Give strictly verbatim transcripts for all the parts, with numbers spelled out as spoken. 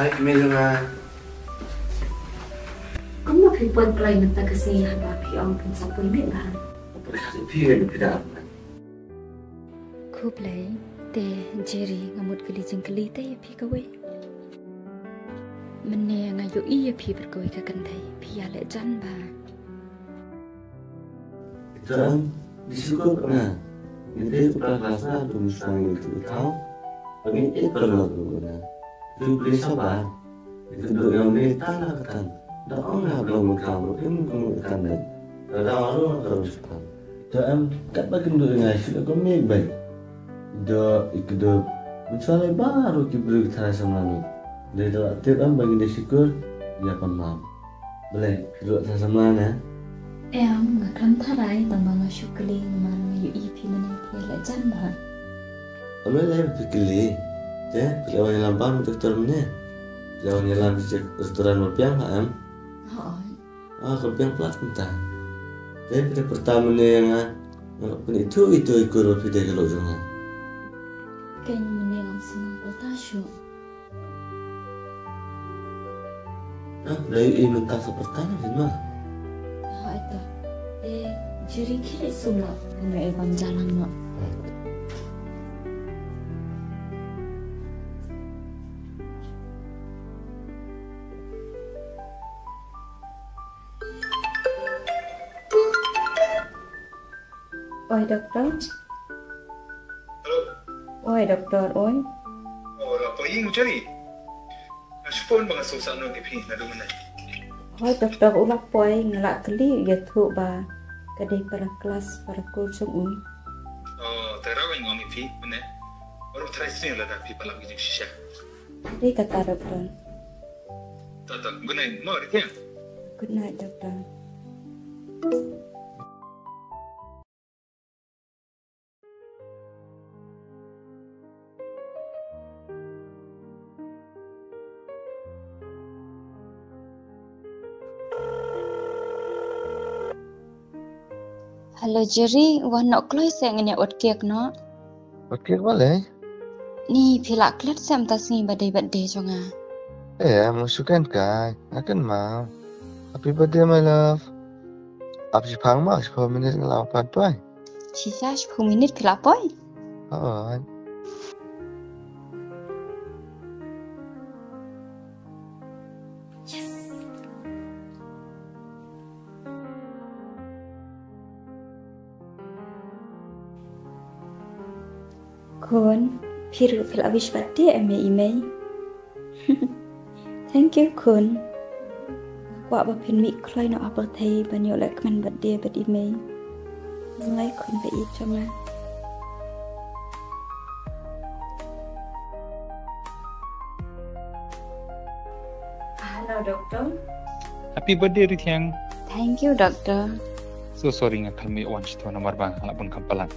Ïa me jong nga. Kumno phi poi kloi mynta ka sngi haba phi ong phin sa poi miet bha? Phi ïa phi da. Khublei te Jerry, nga mut kylli jingkylli te ïa phi kawei. Mynne nga ïohi ïa phi bad kawei ka kynthei, phi ïaleh jan bha. Ita em, di sukut na. Ngi dei u klas na tu mustang ngi tu tau. Kami eh pernah tu na. Tu beli sabar. Itu duk yang ni tan lah ketan. Dah ong lah belum kau, em kamu ketan deh. Dah dah baru nak terus ketan. Ita em, kat ba kendu ngai sila kami baik. Do ikdu. Mensalai baru ki beri ketan sama ni. Dei da tip em ba ngi dei syukur ïa pynmap. Balei, phi ruh tang samla ne? Em, nga khlem tharai tang ba nga shu kylli namar nga ïohi phi mynne phi ïaleh jan bha. Ym lei lei phi kylli. Te, phi la wan ïalam bam doktor mynne? Phi la wan ïalam sha restaurant ba biang ha em? Hooid. Ah, ka biang palat kumta. Te, phi da pyrta mynne ïa nga, nga la pynithuh ithuh i kur ba phi dei ka lok jong nga. Kein mynne ngam sngewthuh shuh. Ah, da ïohi mynta sa pyrta na, Rin, ma. Ha, ito. Eh, Jerry, khie leit sum noh. Nga ïa bam jalan noh. Oi, doktor. Hello. Oi, doktor, oi. Oh, la poi ïing u Jerry? Nga shu phone ba nga sngewsih noh ïa phi naduh mynne. Hooid, doktor, u la poi, nga la kylli ïathuh ba ka dei para klas para kur jong u. Oh, te nga ong ïa phi mynne. Baroh tharai shisha lada phi palat ki jingshisha. Dei kata, doktor. Ta ta, good night mo, Rithiang. Good night, doktor. Hello Jerry, wan noh kloi se, ngin ïa ot cake noh. Ot cake balei? Ni phi lah klet se mynta sngi ba dei birthday jong nga. Eh, mo shu ken kai, nga ken ma. Happy birthday my love. Ap shipang ma, shipang minit nga lah pat poi. Shisha shiphew minit phi lah poi? Hooid. Yes. Khun, phi ruh phi la wish birthday em ïa i mei? Thank you khun. Kwah ba phin mih kloi noh ha pyrthei ban ïoh lehkmen birthday bad i mei. Ngai khun ba ïeit jong nga. Hello doctor. Happy birthday Rithiang. Thank you doctor. So sorry nga khlem ïoh wan shuh namar ba nga la bun kam palat.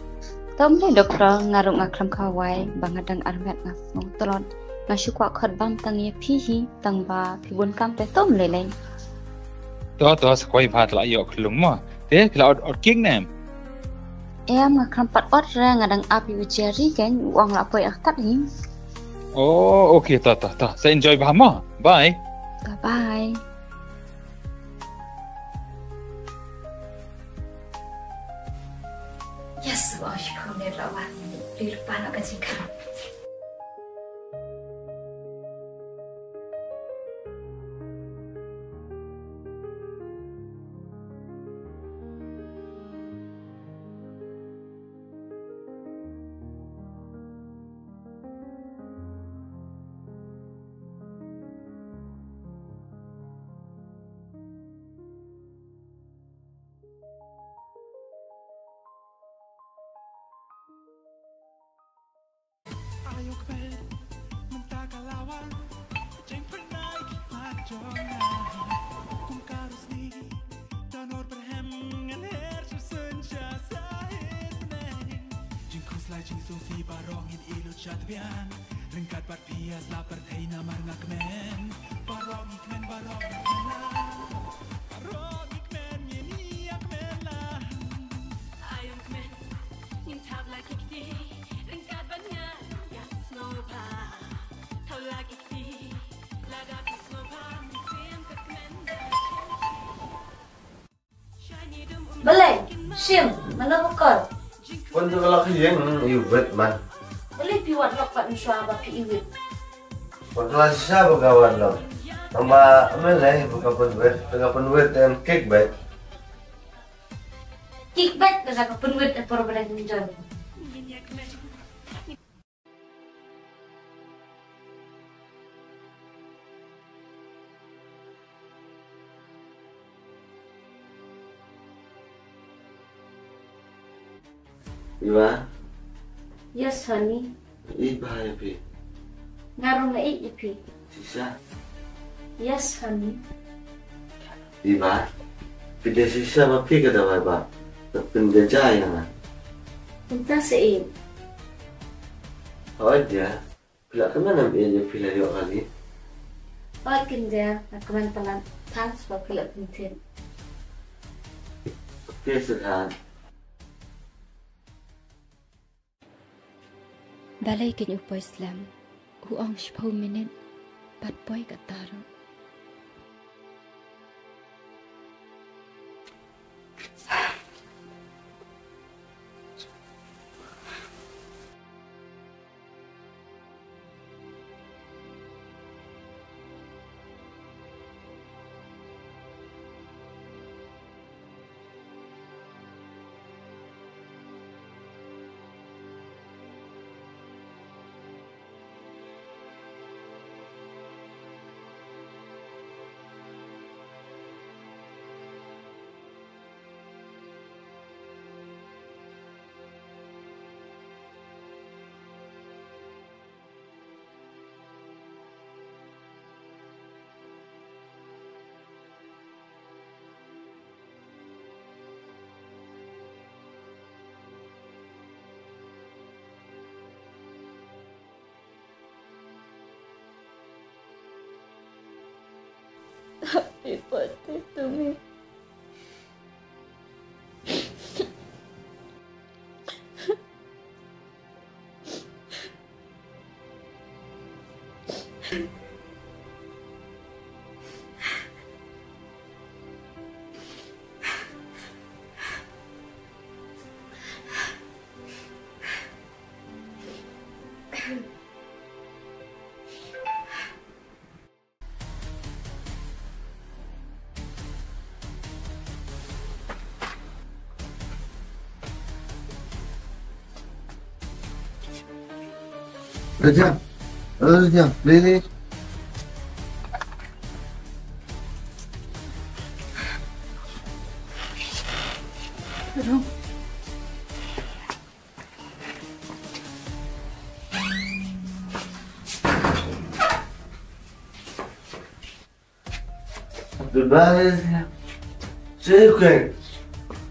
Tom le doctor, nga ruh nga khlem kawai ba nga dang armet, nga sngew tlot. Nga shu kwah khot bam tang ïa phi hi, tang ba phi bun kam te tom lei lei. To to, sa kwai bha, te la ïoh khlung mo. Te phi la ot, ot cake ne em? Em, nga khlem pat ot re, nga dang ap ïa u Jerry kein, u ong la poi artat hi. Oh, okay, to to to. Sa enjoy bha mo. Bye. Bye bye. Yes, oi, khun ne la wan. Ri lupa na ka jingkha. Ayo kmen, mynta ka la wan jingpynai ki mat jong nga. Kum ka rosni, tanur berhem ngan her shusun sha sahit neng. Jingkhuslai jingsngewsih baroh ngin ïa lut sha tbian. Ryngkat bad phi ïa sla pyrthei namar nga kmen. Baroh ngi kmen, baroh ngi kmen la. Baroh ngi kmen, ngin ïa kmen la. Ayo kmen, ngin thap la ki kti. Ryngkat bad nga ïa sngewbha. Thap la ki kti. Shim, mano ba call? Pun tu kalau ka ïeng, ïa wit man. Balei phi wad lok pat mynshuwa ba phi ïa wit? Pun tu shisha ba ka wad lok. Tang ba ym lei ba ka pynwit, tang ka pynwit em kick back. Kick back da ka pynwit, eh, por ba dang jon. Iba? Yes, honey. Iba ïa phi. Nga ruh nga ïeit ïa phi. Shisha? Yes, honey. Iba, phi dei shisha ma phi ka dawai ba ka pynjaja ïa nga. Kumta seh. Hooid ïa, phi la kmen em ïa phi la ïoh kali. Hooid Kynja, nga kmen palat. Thanks ba phi la pyntip. Te sngewthuh. Balei kein u poi slem? U ong shiphew minit bad poi katta ruh. Happy birthday to me. Raja, Raja, Lily. Goodbye. See you again.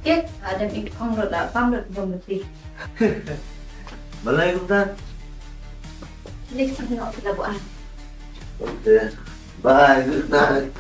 Kit, adam ik phong rot la pam rot bom rot ti. Balai kumta. Lik sang no kita buan. Okay. Bye. Good night.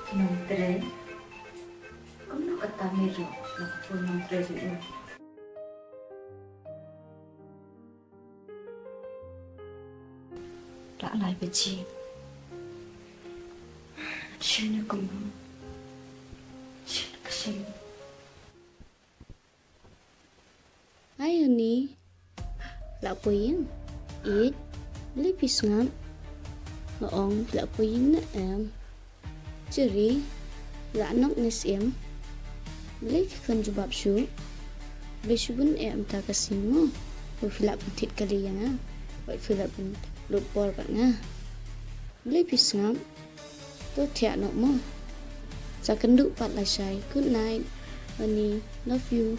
Nongtrei. Kumno kata me ruh, nong phone nongtrei ruh. Lah lai baje. Shim na kumno. Shim na ka shim. Ai Ani, la poi ïing. Ïeit, balei phi sngap? Nga ong phi la poi ïing ne em? Jeri, la nok ne siem? Balei phi khun jubab shuh? Balei shu bun eh mynta ka sngi mo? Ba phi la pynthied kali ïa nga. Ba phi la pynlut por bad nga. Balei phi sngap? To thiah noh mo. Sa kynduh pat lashai. Good night. Ani, love you.